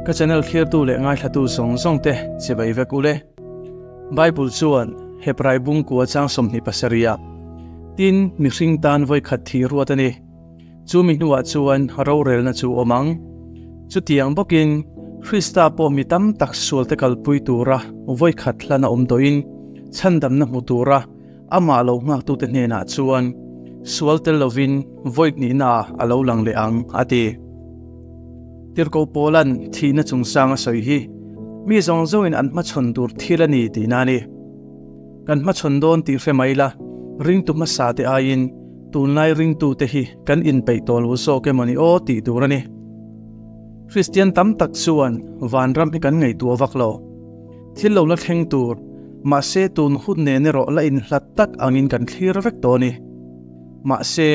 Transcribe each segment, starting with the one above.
Ka channel thlirtu leh ngaithlatu zawng zawng te chibai vek ule. Bible chuan Hebrai bungkua chang 27 ah, Tin, mihring tan vawikhat thih ruat a ni. Chu mi hnuah chuan rorelna chu awm ang. Chutiang bawkin Krista pawh mi tam tak sualte kalpui tura vawikhat hlan a awm tawhin chhandamna hmu tura amah lo nghaktute hnenah chuan sual tel lovin vawihnihna a lo lang leh ang, a ti. Tirhkoh Paula'n thihna chungchang a sawi hi mi zawng zawngin an hmachhawn tur thil a ni tihna a ni. Kan hmachhawn dawn tih hre mai la, ringtu hmasa te aiin tunlai ringtute hi kan inpeih tawh lo zawk emaw ni aw tih tur a ni. Kristian tam tak chuan vanram hi kan ngaihtuah vak lo. Thil lo la thleng tur, mahse tun hun nen erawh la inhlat tak angin kan thlir vek tawh a ni. Mahse,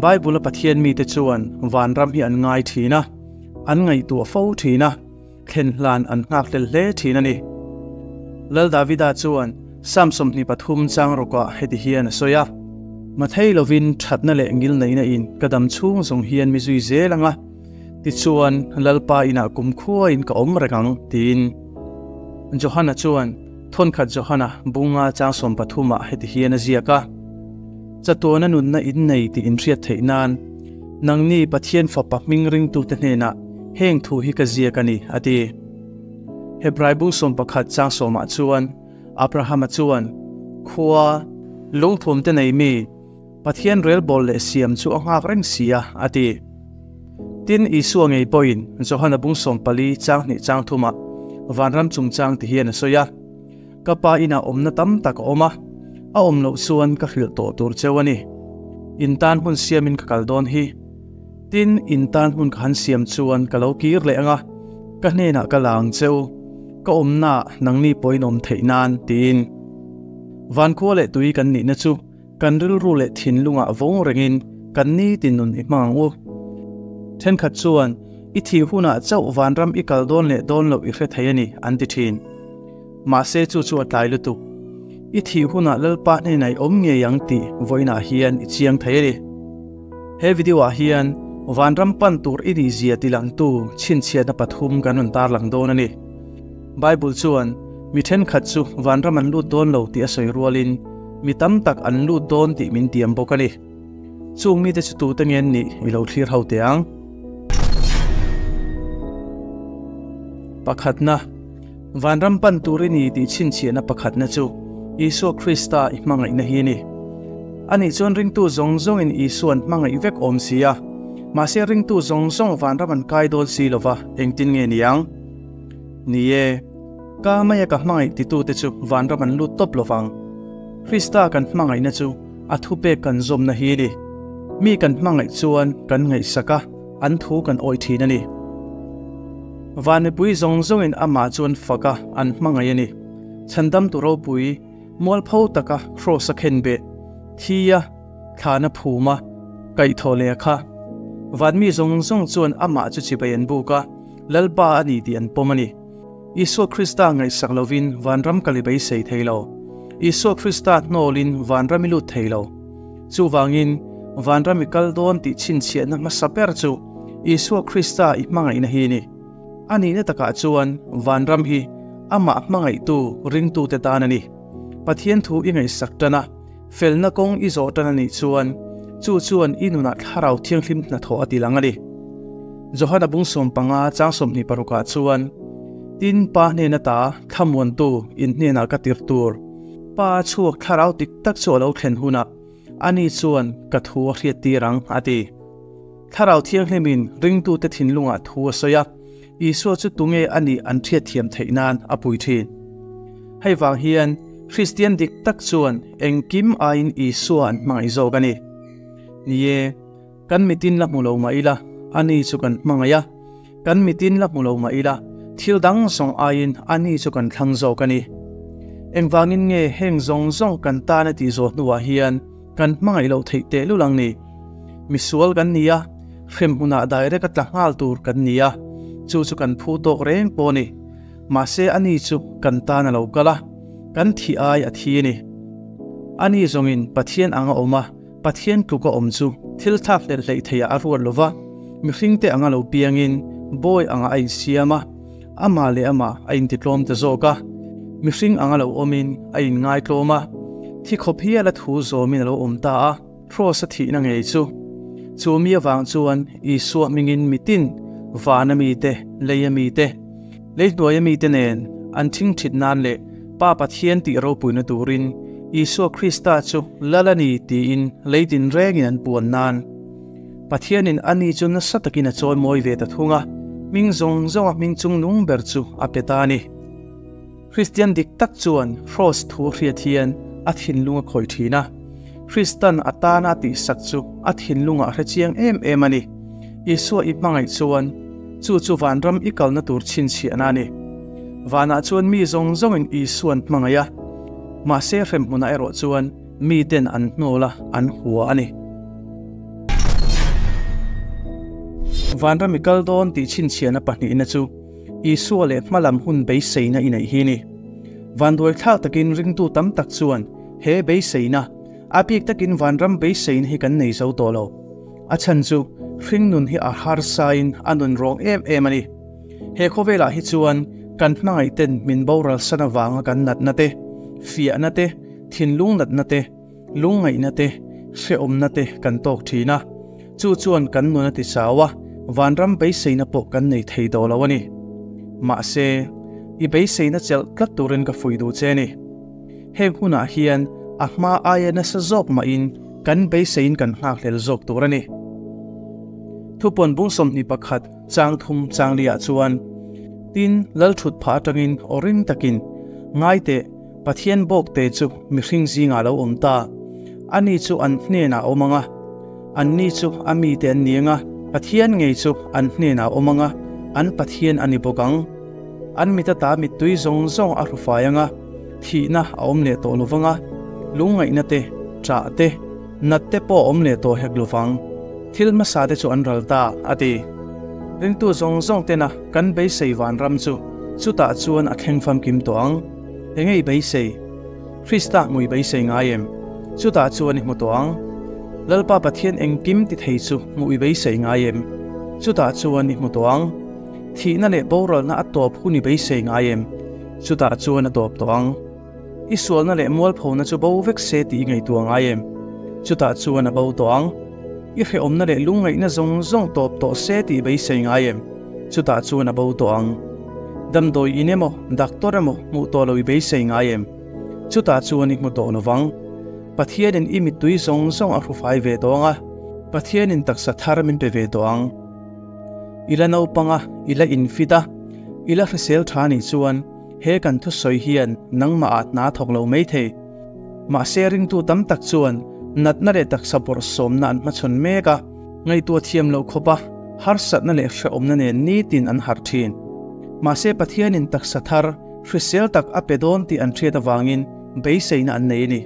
Bible-a Pathian mite chuan vanram hi an ngai thin a, an ngaihtuah fo thin a, thlen hlan an nghak hlel hle thin a ni. Lal Davida chuan Psalm 23 chang rawkah heti hian a sawi a, Mathei lovin thatna leh ngilneihna in ka dam chhung zawng hian mi zui zel ang a, tichuan Lalpa inah kumkhuain ka awm reng ang, tiin. Johana chuan Thawnkhat Johana bunga chang 13 ah heti hian a ziak a, Chatuana nunna in nei tih inhriat theih nan, nangni Pathian Fapa hming ringtute hnenah heng thu hi ka ziak a ni, a ti. Hebrai bung 11 chang 10 ah chuan Abrahama chuan, Khua, lungthum te nei mi, Pathian relbawl leh siam chu a nghak reng si a, a ti. Tin, Isua ngei pawhin Johana bung 14 chang 2 chang 3 ah vanram chungchang ti hian a sawi a, Ka pa inah awmna tam tak a awm a, a awm loh chuan ka hrilh tawh tur cheu a ni. In tan hmun siamin ka kal dawn hi. Tin, in tan hmun ka han siam chuan ka lo kir leh ang a, ka hnenah ka la ang cheu, ka awmnaah nangni pawhin awm theih nan, tiin. Vankhua leh tui kan nihna chu kan rilru leh thinlungah vawng rengin kan nitin nun i hmang ang u. Thenkhat chuan, I thih hunah chauh vanram i kal dawn leh dawn loh i hre thei a ni, an ti thin. Mahse chu chu a tlai lutuk. I thih hunah Lalpa hnenah i awm ngei ang tih vawiinah hian i chiang thei a ni. He video ah hian vanram pan tur i nih zia tilangtu chhinchhiatna pathum kan rawn tarlang dawn a ni. Bible chuan mi thenkhat chu vanram an lut dawn lo tih a sawi rualin mi tam tak an lut dawn tih min tiam bawk a ni. Chung mite chu tute nge an nih i lo thlir ho teh ang. Pakhatna, Vanram pan tur i ni tih chhinchhiahna pakhatna chu Isua Krista i hmangaihna hi a ni. Ani chuan ringtu zawng zawngin Isua an hmangaih vek awm si a, mahse ringtu zawng zawng vanram an kai dawn si lova engtin nge ni ang? Ni e, ka maia ka hmangaih titute chu vanram an lut tawp lovang. Krista kan hmangaihna chu a thupek kan zawmna hi a ni. Mi kan hmangaih chuan kan ngaihsak a, an thu kan awih thin a ni. Van mipui zawng zawngin amah chu an fak a, an hmangaih a ni. Chhandamtu ropui, mualpho taka kraws a khen beh, thi a, thlana phum a, kaihthawh leh a kha. Van mi zawng zawng chuan amah chu chibai an buk a, Lalpa a ni tih an pawm a ni. Isua Krista ngaihsak lovin vanram ka li beisei thei lo. Isua Krista hnawlin vanram i lut thei lo. Chuvangin, vanram i kal dawn tih chhinchhiahna hmasa ber chu Isua Krista i hmangaihna hi a ni. A nihna takah chuan vanram hi amah hmangaihtu ringtute tan a ni. Pathian thu i ngaihsak tan a, felna kawng i zawh tan a nih chuan chu chuan i nunah thlarau thianghlim hnathawh a ti lang a ni. Johana bung 15 chang 26 ah chuan, Tin, Pa hnen ata thlamuantu in hnenah ka tirh tur. Pa chhuak thlarau dik tak chu a lo thlen hunah ani chuan ka thu a hriat tir ang, a ti. Thlarau thianghlimin ringtute thinlungah thu a sawi a, Isua chu tunge a nih an hriatthiam theih nan a pui thin. Hei vang hian Kristian dik tak chuan engkim aiin Isua an hmangaih zawk a ni. Ni e, kan mitin la hmu lo mah ila, ani chu kan hmangaih a. Kan mitin la hmu lo mah ila, thil dang zawng aiin ani chu kan thlang zawk a ni. Engvangin nge heng zawng zawng kan tan a tih zawh hnuah hian kan hmangaih loh theih tehlul ang ni? Misual kan ni a, hrem hmunah direct a tla nghal tur kan ni a, chu chu kan phu tawk reng pawh a ni. Mahse ani chu kan tan a lo kal a, kan thih ai a thi a ni. Ani zawngin Pathian ang a awm a, Pathian tluk a awm chu thil thlak hlelh hleih theiah a ruat lova, mihringte anga lo piangin bawi anga a insiam a, amah leh amah a intitlawm ta zawk a, mihring anga lo awmin a inngaitlawm a, thi khawp hial a thu zawmin a lo awm ta a. Kraws a thihna ngei chu. Chu mi avang chuan Isua hmingin mitin, vana mite, leia mite, lei hnuaia mite nen an thingthit nan leh Pa Pathian tih ropuina turin Isua Krista chu Lal a ni tiin lei tinrengin an puan nan. Pathianin ani chu nasa takin a chawimawi ve ta thung a, hming zawng zawnga hming chungnung ber chu a pe ta a ni. Kristian dik tak chuan Kraws thu hriat hian a thinlung a khawih thin a. Kristan a tana a tihsak chu a thinlungah a hre chiang em em a ni. Isua i hmangaih chuan chu chu vanram i kalna tur chhinchhiahna a ni. Vanah chuan mi zawng zawngin Isua an hmangaih a, mahse hremhmunah erawh chuan miten an hnawl a, an hua a ni. Vanram i kal dawn tih chhinchhiahna pahnihna chu Isua leh hmalam hun beiseina i neih hi ni. Vanduai thlak takin ringtu tam tak chuan he beiseina, a bik takin vanram beiseina hi kan nei zo tawh lo. A chhan chu hringnun hi a harsain a nun rawng em em a ni. He khawvelah hi chuan kan hmangaihten min boral san avanga kan natna te, fiahna te, thinlung natna te, Lungngaihna te, hrehawmna te kan tawk thin a, chu chuan kan nun a ti chau a, vanram beiseina pawh kan nei thei tawh lo a ni. Mahse, i beiseina chelh tlat turin ka fuih duh che a ni. Heng hunah hian a hma aia nasa zawk mahin kan beiseiin kan nghakhlel zawk tur a ni. Thupuan bung 21 chang thum chang liah chuan, Tin, Lalthut phah atangin aw ring takin, Ngai teh, Pathian bawkte chu mihring zingah lo awm ta. Ani chu an hnenah a awm ang a, anni chu a mite an ni ang a, Pathian ngei chu an hnenah a awm ang a, an Pathian a ni bawk ang. An mit ata mittui zawng zawng a hrufai ang a, thihna a awm leh tawh lo vang a, lungngaihna te, ṭah te, nat te pawh a awm leh tawh hek lo vang. Thil hmasa te chu an ral ta, a ti. Ringtu zawng zawng tena kan beisei vanram chu chutah chuan a thleng famkim tawh ang. Enge i beisei? Krista hmu i beisei ngai em? Chutah chuan i hmu tawh ang. Lalpa Pathian engkim ti thei chu hmuh i beisei ngai em? Chutah chuan i hmu tawh ang. Thihna leh boralna a tawp hun i beisei ngai em? Chutah chuan a tawp tawh ang. I sualna leh mualphona chu bo vek se tih i ngaihtuah ngai em? Chutah chuan a bo tawh ang. I hrehawmna leh lungngaihna zawng zawng tawp tawh se tih i beisei ngai em? Chutah chuan a bo tawh ang. Damdawi in emaw, doctor emaw hmuh tawh lo i beisei ngai em? Chutah chuan i hmu tawh lo vang. Pathianin i mittui zawng zawng a hrufai ve tawh ang a, Pathianin taksa thar min pe ve tawh ang. I la naupang a, i la infit a, i la hrisel tha nih chuan he kan thusawi hian nangmah ah hna thawk lo mai thei. Mahse ringtu tam tak chuan natna leh taksa bawrhsawmna an hmachhawn mek a, ngaihtuah thiam loh khawp a harsatna leh hrehawmna nen nitin an harh thin. Mahse Pathianin taksa thar, hrisel tak a pe dawn tih an hriat avangin beiseina an nei a ni.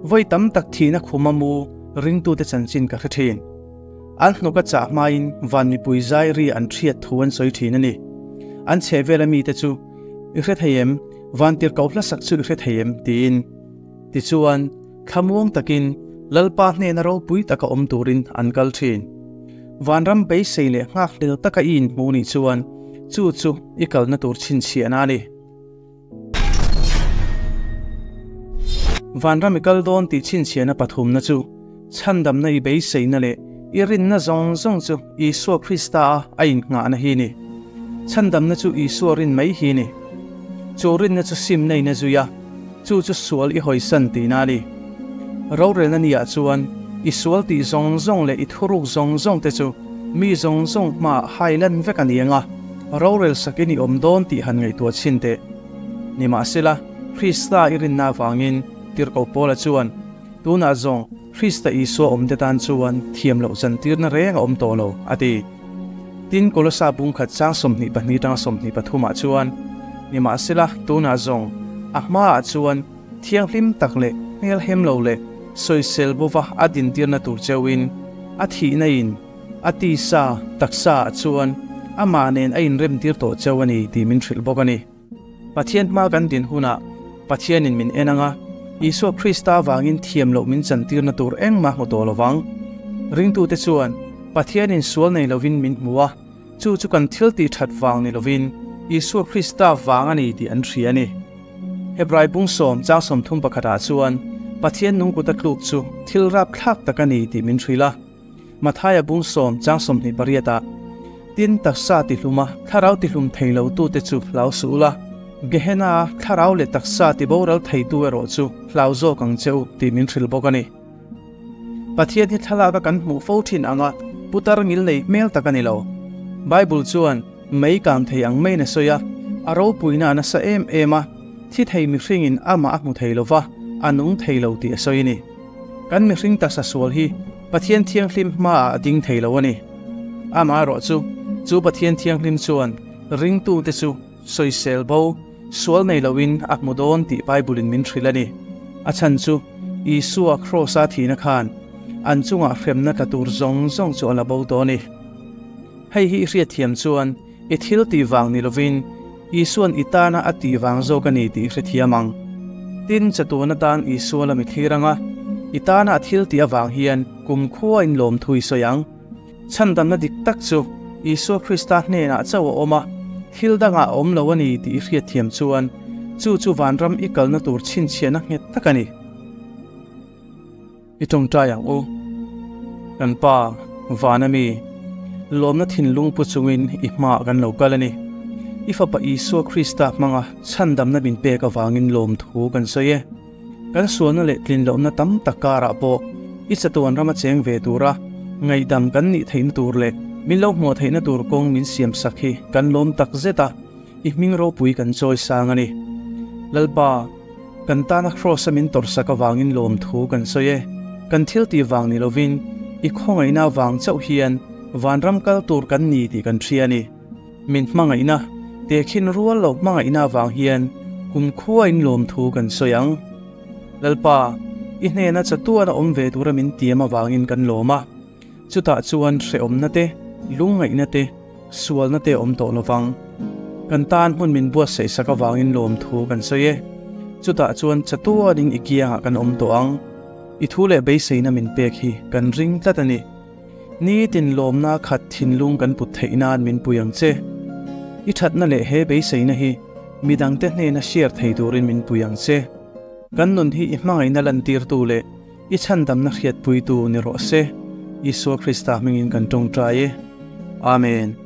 Vawi tam tak thihna khuma mu ringtute chanchin ka hre thin. An hnawk a chah hmain van mipui zai ri an hriat thu an sawi thin a ni. An chhehvela mite chu, I hre thei em? Vantir ko hlasak chu i hre thei em? tiin. Tichuan, thlamuang takin Lalpa hnena ropui taka awm turin an kal thin. Vanram beisei leh nghakhlel taka i inhmuh nih chuan chu chu i kalna tur chhinchhiahna a ni. Vanram i kal dawn tih chhinchhiahna pathumna chu chhandamna i beiseina leh i rinna zawng zawng chu Isua Krista a a innghahna hi a ni. Chhandamna chu Isua rin mai hi a ni. Chu rinna chu simna in a zui a, chu chu sual i hawisan tihna a ni. Rorelna niah chuan i sual tih zawng zawng leh i thuruk zawng zawng te chu mi zawng zawng hmaah hailan vek a ni ang a, rorel sakin i awm dawn tih han ngaihtuah chhin teh. Nimahsela, Krista i rinna avangin Tirhkoh Paula chuan, Tunah zawng Krista Isua awmte tan chuan thiam loh chantirna reng a awm tawh lo, a ti. Tin, Kolosa bung khat chang 22 tanga 23 ah chuan, Nimahsela, tunah zawng a hmaah chuan thianghlim tak leh hmelhem lo leh sawisel bova a dintirna tur cheuhin a thihna in a tisa taksa ah chuan amah nen a inremtir tawh cheu a ni tih min hrilh bawk a ni. Pathian hma kan din hunah Pathianin min en ang a, Isua Krista avangin thiam loh min chantirna tur engmah hmu tawh lovang. Ringtute chuan Pathianin sual nei lovin min hmu a, Chu chu kan thil tih that vang ni lovin Isua Krista vang a ni tih an hria a ni. Hebrai bung sawm chang 31 ah chuan Pathian nung kuta tluk chu thil rapthlak tak a ni tih min hrilh a. Mathaia bung sawm chang 28 ah, Tin, taksa tihluma thlarau tihlum thei lo tute chu hlau suh ula, Gehenna a thlarau leh taksa tiboral theitu erawh chu hlau zawk ang che u tih min hrilh bawk a ni. Pathian hi thlalak a kan hmuh fo thin anga putar ngil nei hmel tak a ni lo. Bible chuan mei kang thei ang maiin a sawi a, a ropuina a nasa em em a, thi thei mihringin amah a hmu thei lo va, a nung thei lo tih a sawi a ni. Kan mihring taksa sual hi Pathian thianghlim hmaah a ding thei lo a ni. Amaherawh chu, chu Pathian thianghlim chuan ringtute chu sawisel bo, sual nei loin a hmu dawn tih Bible-in min hrilh a ni. A chhan chu Isua Kraws-a thihna khan an chungah hremna tla tur zawng zawng chu a la bo tawh a ni. Hei hi i hriatthiam chuan i thil tih vang ni lovin Isua'n i tana a tih vang zawk a ni tih i hrethiam ang. Tin, chatuan atan Isua la mi thlir ang a, i tana a thil tih avang hian kumkhua in lawmthu i sawi ang. Chhandamna dik tak chu Isua Krista hnenah chauh a awm a, thil dangah a awm lo a ni tih i hriatthiam chuan chu chu vanram i kalna tur chhinchhiahna nghet tak a ni. I tawngtai ang u. Kan Pa, Vana mi, lawmna thinlung pu chungin i hmaah kan lo kal a ni. I Fapa Isua Krista hmanga chhandamna min pek avangin lawmthu kan sawi e. Kan sualna leh tlinlohna tam tak karah pawh i chatuan rama cheng ve tura ngaihdam kan nih theihna tur leh min lo hmuah theihna tur kawng min siamsak hi kan lawm tak zet a, i hming ropui kan chawi sang a ni. Lalpa, kan tana Kraws-a min tawrhsak avangin lawmthu kan sawi e. Kan thil tih vang ni lovin i khawngaihna avang chauh hian vanram kal tur kan ni tih kan hria a ni. Min hmangaihna, tehkhin rual lo hmangaihna avang hian kumkhua in lawmthu kan sawi ang. Lalpa, i hnena chatuan a awm ve tura min tiam avangin kan lawm a. Chutah chuan hrehawmna te, lungngaihna te, sualna te a awm tawh lovang. Kan tan hmun min buatsaih sak avangin lawmthu kan sawi e. Chutah chuan chatuanin i kiangah kan awm tawh ang. I thu leh beiseina min pek hi kan ring tlat a ni. Nitin lawmna khat thinlung kan put theih nan min pui ang che. I thatna leh he beiseina hi midangte hnena share thei turin min pui ang che. Kan nun hi i hmangaihna lantirtu leh i chhandamna hriatpuitu ni rawh se. Isua Krista hmingin kan tawngtai e. Amen.